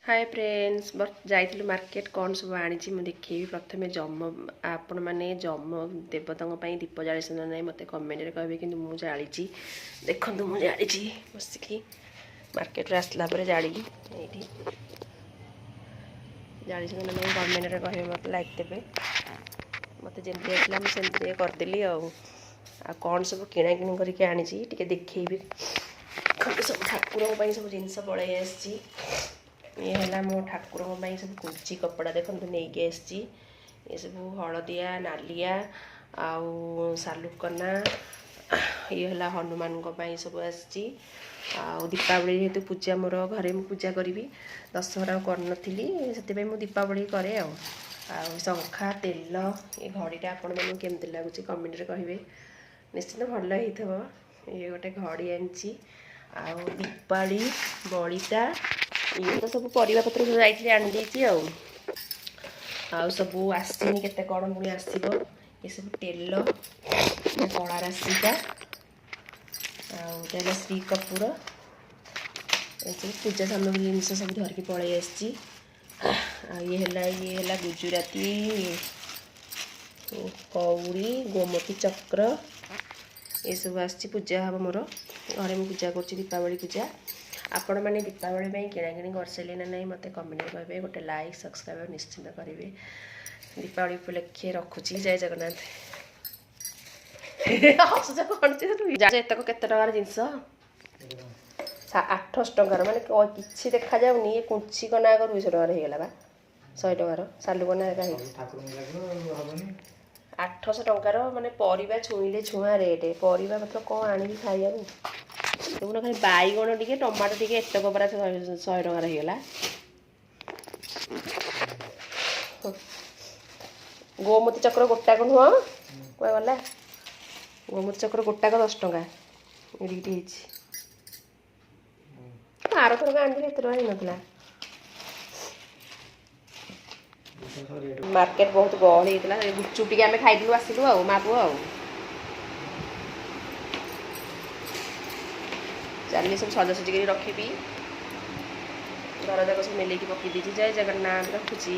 ହାଏ friends, ଯାଇଥିଲୁ market. କ'ଣ ସବୁ ଆଣିଛି ମୁଁ ଦେଖେଇବି। ପ୍ରଥମେ ଯମ, ଆପଣମାନେ ଯମ ଦେବତାଙ୍କ ପାଇଁ ଦୀପ ଜାଳିଛନ୍ତି ନା ନାହିଁ ମୋତେ କମେଣ୍ଟରେ କହିବେ, କିନ୍ତୁ ମୁଁ ଜାଳିଛି। ଦେଖନ୍ତୁ, ମୁଁ ଜାଳିଛି ବସିକି। ମାର୍କେଟରୁ ଆସିଲା ପରେ ଜାଳିଲି ଏଇଠି। ଜାଳିଛନ୍ତି ନା ନାହିଁ କମେଣ୍ଟରେ କହିବେ, ମୋତେ ଲାଇକ୍ ଦେବେ। ମୋତେ ଯେମିତି ଆସିଲା ମୁଁ ସେମିତି କରିଦେଲି। ଆଉ ଆଉ କ'ଣ ସବୁ କିଣାକିଣି କରିକି ଆଣିଛି ଟିକେ ଦେଖେଇବି। ଦେଖନ୍ତୁ, ସବୁ ଠାକୁରଙ୍କ ପାଇଁ ସବୁ ଜିନିଷ ପଳେଇ ଆସିଛି। ଇଏ ହେଲା ମୋ ଠାକୁରଙ୍କ ପାଇଁ ସବୁ କୁଞ୍ଚି କପଡ଼ା, ଦେଖନ୍ତୁ ନେଇକି ଆସିଛି। ଏସବୁ ହଳଦିଆ, ନାଲିଆ ଆଉ ସାଲୁକନା। ଇଏ ହେଲା ହନୁମାନଙ୍କ ପାଇଁ ସବୁ ଆସିଛି। ଆଉ ଦୀପାବଳି ଯେହେତୁ ପୂଜା, ମୋର ଘରେ ମୁଁ ପୂଜା କରିବି। ଦଶହରା କରିନଥିଲି, ସେଥିପାଇଁ ମୁଁ ଦୀପାବଳି କରେ। ଆଉ ଆଉ ଶଙ୍ଖା, ତେଲ। ଏ ଘଡ଼ିଟା ଆପଣମାନଙ୍କୁ କେମିତି ଲାଗୁଛି କମେଣ୍ଟରେ କହିବେ, ନିଶ୍ଚିନ୍ତ ଭଲ ହେଇଥିବ। ଇଏ ଗୋଟେ ଘଡ଼ି ଆଣିଛି। ଆଉ ଦୀପାଳି, ବଳିତା, ଇଏ ତ ସବୁ ପରିବା ପତ୍ର ସବୁ ଯାଇଥିଲି ଆଣିଦେଇଛି। ଆଉ ଆଉ ସବୁ ଆସିନି, କେତେ କ'ଣ ପୁଣି ଆସିବ। ଏସବୁ ତେଲ, କଳା ରାଶିଟା, ଆଉ ଏଇଟା ହେଲା ଶ୍ରୀ କର୍ପୂର। ଏସବୁ ପୂଜା ସାମଗ୍ରୀ ଜିନିଷ ସବୁ ଧରିକି ପଳେଇ ଆସିଛି। ଆଉ ଇଏ ହେଲା ଗୁଜୁରାତି କଉଡ଼ି, ଗୋମତୀ ଚକ୍ର, ଏସବୁ ଆସିଛି। ପୂଜା ହେବ ମୋର ଘରେ, ମୁଁ ପୂଜା କରୁଛି ଦୀପାବଳି ପୂଜା। ଆପଣମାନେ ଦୀପାବଳି ପାଇଁ କିଣାକିଣି କରିସାରିଲେ ନା ନାହିଁ ମୋତେ କମେଣ୍ଟରେ କହିବେ। ଗୋଟେ ଲାଇକ୍, ସବସ୍କ୍ରାଇବ୍ ନିଶ୍ଚିନ୍ତ କରିବେ। ଦୀପାବଳି ଉପଲକ୍ଷେ ରଖୁଛି। ଜୟ ଜଗନ୍ନାଥ। ହସୁଛ କ'ଣ? ଏତକ କେତେ ଟଙ୍କାର ଜିନିଷ? 800 ଟଙ୍କାର। ମାନେ କିଛି ଦେଖାଯାଉନି। ଏ କୁଞ୍ଚି କନା ଆଗ 200 ଟଙ୍କାର ହେଇଗଲା ବା, 100 ଟଙ୍କାର ସାଲୁ କନା ଏକା ହେଇଛି। 800 ଟଙ୍କାର। ମାନେ ପରିବା ଛୁଇଁଲେ ଛୁଆଁ ରେଟ୍। ପରିବା ପତ୍ର କ'ଣ ଆଣିବି ଖାଇବାକୁ? ଦେଖୁନ, ଖାଲି ବାଇଗଣ ଟିକେ, ଟମାଟୋ ଟିକେ, ଏତକ ପରା 100 ଟଙ୍କାର ହେଇଗଲା। ଗୋମତୀ ଚକ୍ର ଗୋଟାକ ନୁହଁ, କୁହାଗଲା ଗୋମତୀ ଚକ୍ର ଗୋଟାକ 10 ଟଙ୍କା। ଏଡ଼ିକି ହେଇଛି। ଆରଥରକ ଆଣିଥିଲି, ଏତେ ଟଙ୍କା ହେଇନଥିଲା। ମାର୍କେଟ ବହୁତ ଗହଳି ହେଇଥିଲା। ଗୁପଚୁପ ଟିକେ ଆମେ ଖାଇଥିଲୁ, ଆସିଲୁ ଆଉ ମା ପୁଅ। ଆଉ ଚାଲି ସବୁ ସଜାସଜି କରି ରଖିବି। ଘର ଯାକ ସବୁ ମେଲେଇକି ପକେଇ ଦେଇଛି। ଜୟ ଜଗନ୍ନାଥ, ରଖୁଛି।